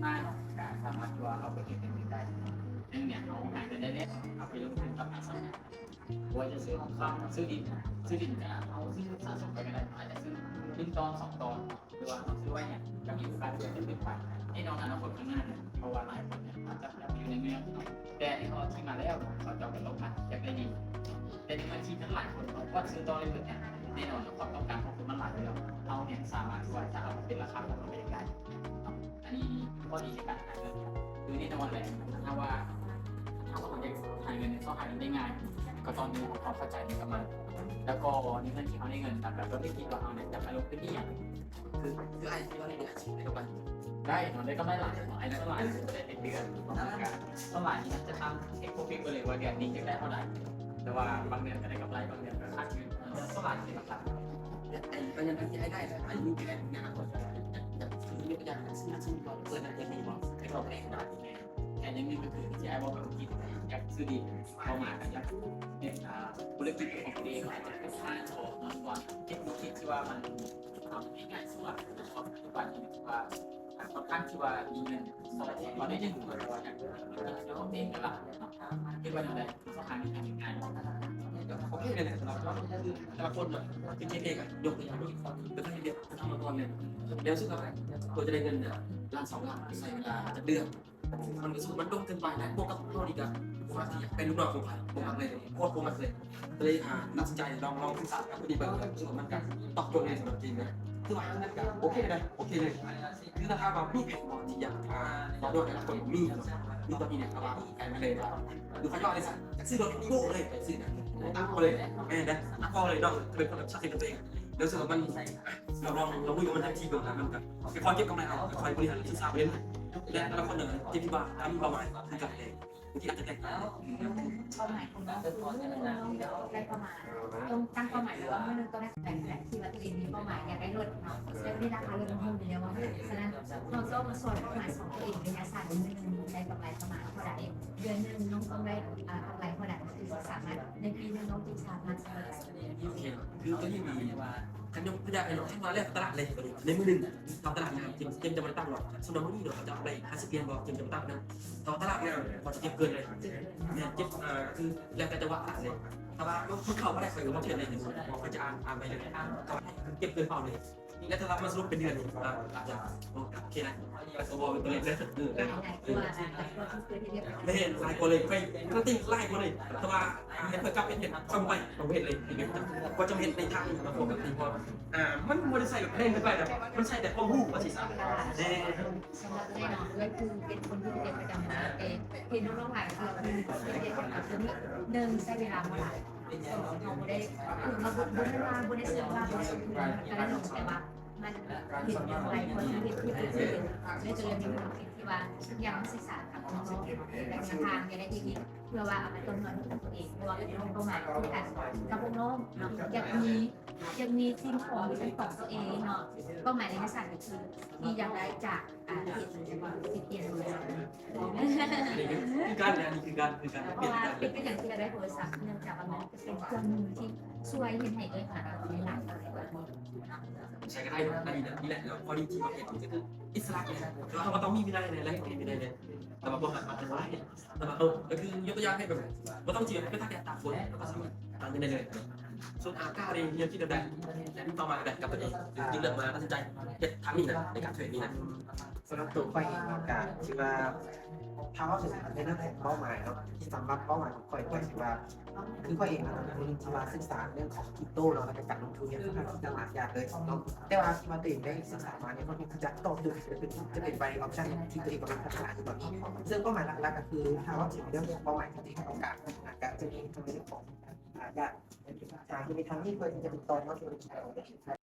ມາກະສາມາດທີ່ວ່າເອົາໄປເຮັດເປັນເງິນໄດ້. ເງິນເນຍເຮົາຫາເງິນໄດ້ແລ້ວ ເອົາໄປລົງທຶນກັບອະສັງຫາ ບໍ່ວ່າຈະຊື້ທອງຄຳ ຊື້ດິນ ຊື້ດິນກະເອົາ ຊື້ສະສົມໄປກະໄດ້ ອາດຈະຊື້ໜຶ່ງຕອນ ສອງຕອນ ຫຼືວ່າເຮົາຊື້ໄວ້ເນຍ ກະມີໂອກາດທີ່ຈະຂຶ້ນໄປໃນອະນາຄົດຂ້າງໜ້າເນຍ. ເພາະວ່າຫຼາຍຄົນເນຍອາດຈະ ແຕ່ທີ່ເຂົາທີ່ມາແລ້ວ ເຂົາເຈົ້າກໍຕ້ອງການຢາກໄດ້ດີ ແຕ່ໃນເມື່ອທີ່ທັງຫຼາຍຄົນເຂົາກວດຊື້ຕໍ່ເລີຍເບິດເນຍ ແນ່ນອນຄວາມຕ້ອງການຂອງຄົນມັນຫຼາຍຢູ່ແລ້ວ ເຮົາເນຍສາມາດທີ່ວ່າຈະເອົາເປັນລາຄາຂອງເຮົາໄປໄດ້. ອັນນີ້ຂໍ້ດີໃນການຫາເງິນ ຄືແນ່ນອນແຫຼະ ຖ້າວ່າ ຖ້າວ່າເຮົາຢາກຫາເງິນ ເຮົາຫາເງິນໄດ້ງ່າຍ ກໍຕ້ອງມີຄວາມເຂົ້າໃຈໃນກຳລັງ ແລ້ວກໍໃນເມື່ອທີ່ເຮົາໄດ້ເງິນ ແລ້ວກໍຕ້ອງໄດ້ຄິດວ່າເຮົາເນຍຈະໄປລົງທຶນອີ່ຫຍັງ ຄື ຄືອ້າຍຄິດວ່າໄດ້ເດືອນອາທິດໄດ້ກຳໄລ ໄດ້ເນາະ ໄດ້ກຳໄລຫຼາຍເນາະ ໄອ້ສ່ວນຫຼາຍຈະໄດ້ເປັນເດືອນ ສ່ວນຫຼາຍນີ້ມັນຈະຕັ້ງເຊັກໂປຣເຟດໄວ້ເລີຍວ່າເດືອນນີ້ຈະໄດ້ເທົ່າໃດ ແຕ່ວ່າບາງເດືອນກໍໄດ້ກຳໄລ ບາງເດືອນກໍຂາດທຶນ ສ່ວນຫຼາຍຈະເປັນຫຼັກລ້ານ. ອັນ ອັນນັ້ນທີ່ອ້າຍໄດ້ ອາຍຸແຕ່ລະງານ ຢາກຊື້ ຍົກຕົວຢ່າງ ຊື້ ຊື້ ເປີດຮ້ານເຮັດນີ້ບໍ່ ໃຫ້ເຂົາໄດ້ ແຕ່ຢ່າງໜຶ່ງກໍຄືທີ່ອ້າຍບອກເມື່ອກີ້ ຢາກຊື້ດິນ ເຂົ້າມາກໍຢາກເຮັດ ອ່າ ທຸລະກິດຂອງຕົວເອງ ອາດຈະເປັນຮ້ານຂອງເນາະ ເຮັດທຸລະກິດທີ່ວ່າມັນ ເອົາງ່າຍໆ ຄືວ່າປັດຈຸບັນນີ້ຖືວ່າ ອ່າ ຂ້ອນຂ້າງທີ່ວ່າມີເງິນພໍໄດ້ໜຶ່ງ ເພາະວ່າຢາກເຮັດເປັນຂອງຕົວເອງນັ້ນລະ ເນາະ ຄິດວ່າແນວໃດ ເຮົາຫາເງິນໄດ້ງ່າຍບໍ່? ໂອເຄເລີຍແຫຼະ ສຳລັບແຕ່ລະຄົນເນາະ ຄືເຮັດເອງອະ ຍົກຕົວຢ່າງ ເປັນຄົນເຮັດວຽກທຳມາກ່ອນເລີຍ ແລ້ວສຸດທ້າຍກວ່າຈະໄດ້ເງິນນະ ລ້ານສອງລ້ານ ໃຊ້ເວລາຈັກເດືອນ? ມັນກໍຮູ້ສຶກວ່າມັນດົນເກີນໄປ ແລະບວກກັບເຮົານີ້ກໍບໍ່ມັກທີ່ຢາກເປັນລູກນ້ອງຂອງໃຜ ບໍ່ມັກເລີຍ ໂຄດບໍ່ມັກເລີຍ ກໍເລີຍ ອ່າ ຕັດສິນໃຈລອງ ລອງສຶກສາກັບຜູ້ນີ້ເບິ່ງ ແລ້ວຮູ້ສຶກວ່າມັນກໍຕອບໂຈດເລີຍສຳລັບຈີນນະ ຄືວ່າມັນກໍໂອເຄໄດ໋ ໂອເຄເລີຍ ຄືຖ້າຖາມວ່າມີແຜນບໍ່ທີ່ຢາກ ອ່າ ຕໍ່ດ້ວຍອະນາຄົດ ມີ ຄືຕອນນີ້ເນຍ ເພາະວ່າແຜນມັນເລີຍວ່າ ຄືເຂົາເຈົ້າວ່າໄດ້ສະ ຢາກຊື້ລົດ Evo ເລີຍ ໄປຊື້ນະ ຕາມເຂົາເລີຍ ແມ່ນເດ້ ຕາມເຂົາເລີຍເນາະ ເປັນຄົນທີ່ຊັກເຊັສຕົວເອງ ແລ້ວຮູ້ສຶກວ່າມັນ ລອງ ລອງ ລອງເບິ່ງວ່າມັນແຮບປີ້ເບິ່ງນະ ມັນກໍຄ່ອຍເກັບກຳໄລເອົາ ຄ່ອຍບໍລິຫານສຶກສາໄປເລື້ອຍໆ ແລະແຕ່ລະຄົນນະ ທີ່ວ່າມີເປົ້າໝາຍຄືກັນເດ້ ບາງທີອາດຈະແຕກຕ່າງ ເປົ້າໝາຍຂອງນ້ອງຄືມື້ໜຶ່ງນ້ອງໄດ້ປະມານ ຕ້ອງຕັ້ງເປົ້າໝາຍວ່າມື້ໜຶ່ງຕ້ອງໄດ້ແປດແສນ ທີ່ວ່າຕົວເອງມີເປົ້າໝາຍຢາກໄດ້ລົດເນາະ ແຕ່ວ່າລາຄາລົດມັນຮູ້ຢູ່ແລ້ວວ່າ ສະນັ້ນເຮົາຕ້ອງສອນເປົ້າໝາຍຂອງຕົວເອງໄລຍະສັ້ນ ມື້ໜຶ່ງໄດ້ກຳໄລປະມານເທົ່າໃດ ເດືອນໜຶ່ງນ້ອງຕ້ອງໄດ້ ອ່າ ກຳໄລເທົ່າໃດ ຄືສາມາດ ໃນປີໜຶ່ງນ້ອງຈຶ່ງສາມາດ ໂອເຄ ຄືຕົວນີ້ມີ ຄັນຍົກຕົວຢ່າງໃຫ້ເນາະ ຄັນວ່າແລ່ນຕະຫຼາດເລີຍ ໃນມື້ໜຶ່ງເຂົ້າຕະຫຼາດງາມ ຈຶ່ງ ຈຶ່ງຈະບໍ່ໄດ້ຕັ້ງຫຼອກ ສ່ວນມື້ນີ້ເນາະ ເຂົາຈະເອົາໄດ້ຫ້າສິບຫຼຽນບໍ່ ຈຶ່ງຈະບໍ່ຕັ້ງນະ ເຂົ້າຕະຫຼາດງາມ ເຂົາຈະເກັບເກີນເລີຍ ແມ່ນເກັບ ອ່າ ຄືແລ້ວແຕ່ຈັງຫວະຕະຫຼາດເລີຍ ຖ້າວ່າມັນເຂົ້າບໍ່ໄດ້ ຂ້ອຍກໍບໍ່ເທຣດເລີຍ ຂ້ອຍຈະອ່ານ ອ່ານໄປເລີຍ ເຂົ້າໄດ້ ເກັບເກີນເປົ້າເລີຍ ແລ້ວຖ້າເຮົາມາສະຫຼຸບເປັນເດືອນນີ້ ອ່າ ອາດຈະ ໂອເຄນະ ແລ້ວກໍບໍ່ເປັນຕົວເລກເລີຍ ເອີ ແມ່ນຫຼາຍກວ່າເລີຍ ຂ້ອຍການันตีຫຼາຍກວ່າເລີຍ ແຕ່ວ່າ ອ່າ ໃຫ້ເພິ່ນກັບເຮັດ ເຮັດ ເຂົ້າໄປ ຕ້ອງເຮັດເລີຍ ເຮັດ ກໍຈະເຮັດໃນທາງທີ່ມັນປົກກະຕິ ເພາະວ່າ ອ່າ ມັນບໍ່ໄດ້ໃຊ້ແບບແພງເກີນໄປນະ ມັນໃຊ້ແຕ່ຄວາມຮູ້ວ່າຊິຊະ ແຕ່ສຳລັບແນ່ນອນເລີຍ ຄືເປັນຄົນທີ່ເຮັດປະຈຳເນາະ ເຫັນນ້ອງໆຫຼາຍຄົນເຮັດ ເຮັດແບບນີ້ ໜຶ່ງ ໃຊ້ເວລາບໍ່ຫຼາຍ ສອງ ເຮົາບໍ່ໄດ້ ຄືເຮົາບໍ່ ບໍ່ແມ່ນວ່າບໍ່ໄດ້ໃຊ້ເວລາ ບໍ່ໄດ້ລົງທຶນ ກໍໄດ້ລົງ ແຕ່ວ່າ ມັນເຫັນໄວກວ່າທີ່ເຮັດ ທີ່ເຮັດ ທີ່ເຮັດ ແລະ ກໍເລີຍມີຄວາມຄິດທີ່ວ່າຢາກມາສຶກສາກັບນ້ອງໆ ແລະ ແນວທາງ ຢາກໄດ້ເຕັກນິກ ເພື່ອວ່າເອົາໄປຕໍ່ຍອດຂອງຕົວເອງ ເພາະວ່າເປັນເປົ້າໝາຍຄືກັນກັບພວກນ້ອງເນາະ ຢາກມີ ຢາກມີສິ່ງຂອງເປັນຂອງຕົວເອງເນາະ ເປົ້າໝາຍໄລຍະສັ້ນກໍຄືທີ່ຢາກໄດ້ຈາກ ອ່າ ເຂດ ເຂດເປັຽນໂທລະສັບ ຄືກັນ ອັນນີ້ຄືກັນ ຄືກັນ ເພາະວ່າເປັນຫຍັງທີ່ຢາກໄດ້ໂທລະສັບ ເນື່ອງຈາກວ່າມັນເປັນເຄື່ອງມືທີ່ຊ່ວຍເຮັດໃຫ້ເອື້ອຍຫາເງິນໄດ້ຫຼາຍ ໃຊ້ກໍໄດ້ເນາະ ອັນນີ້ນະ ນີ້ແຫຼະ ແລ້ວຂໍ້ດີທີ່ວ່າເຮັດກໍຄືອິດສະຫຼະແດ່ ແຕ່ວ່າເຮົາກໍຕ້ອງມີວິໄນແດ່ ແລະ ຕ້ອງມີວິໄນແດ່ ແຕ່ວ່າບໍ່ຫາກມັນກໍບໍ່ໄດ້ ແຕ່ວ່າເຮົາ ກໍຄືຍົກຕົວຢ່າງໃຫ້ແບບ ບໍ່ຕ້ອງຊິແບບໄປຕາກແດດຕາກຝົນ ກໍສາມາດຫາເງິນໄດ້ເລີຍ. ສ່ວນອາກາເດ ມີແນວຄິດແນວໃດ ແລະ ມີເປົ້າໝາຍແນວໃດກັບຕົວເອງ ຈຶ່ງເລືອກມາຕັດສິນໃຈເຮັດທາງນີ້ນະ ໃນການເທຣດນີ້ນະ? ສຳລັບຕົວຂ້ອຍເອງ ກໍຖືວ່າ ຖ້າເວົ້າເຖິງໃນເລື່ອງຂອງເປົ້າໝາຍເນາະ ສຳລັບເປົ້າໝາຍຂອງຂ້ອຍ ຂ້ອຍຖືວ່າ ຄືຂ້ອຍເອງເນາະ ເປັນຄົນທີ່ວ່າສຶກສາເລື່ອງຂອງຄຣິບໂຕເນາະ ແລ້ວກໍການລົງທຶນເນຍ ຂ້ອນຂ້າງທີ່ຈະຫຼາຍຢ່າງເລີຍເນາະ ແຕ່ວ່າທີ່ວ່າຕົວເອງໄດ້ສຶກສາມາເນຍ ຂ້ອນຂ້າງທີ່ຈະຕອບໂຈດ ຈະເປັນ ຈະເປັນໄວອອບຊັນທີ່ຕົວເອງກຳລັງພັດທະນາຢູ່ຕອນນີ້. ເຊິ່ງເປົ້າໝາຍຫຼັກໆ ກໍຄື ຖ້າເວົ້າເຖິງເລື່ອງຂອງເປົ້າໝາຍທີ່ຕົວເອງຕ້ອງການ ກໍຈະມີທັງເລື່ອງຂອງ ອ່າ ຢາກຫາເງິນທາງນີ້ເພື່ອທີ່ຈະຕິດຕໍ່ຍອດທຸລະກິດ.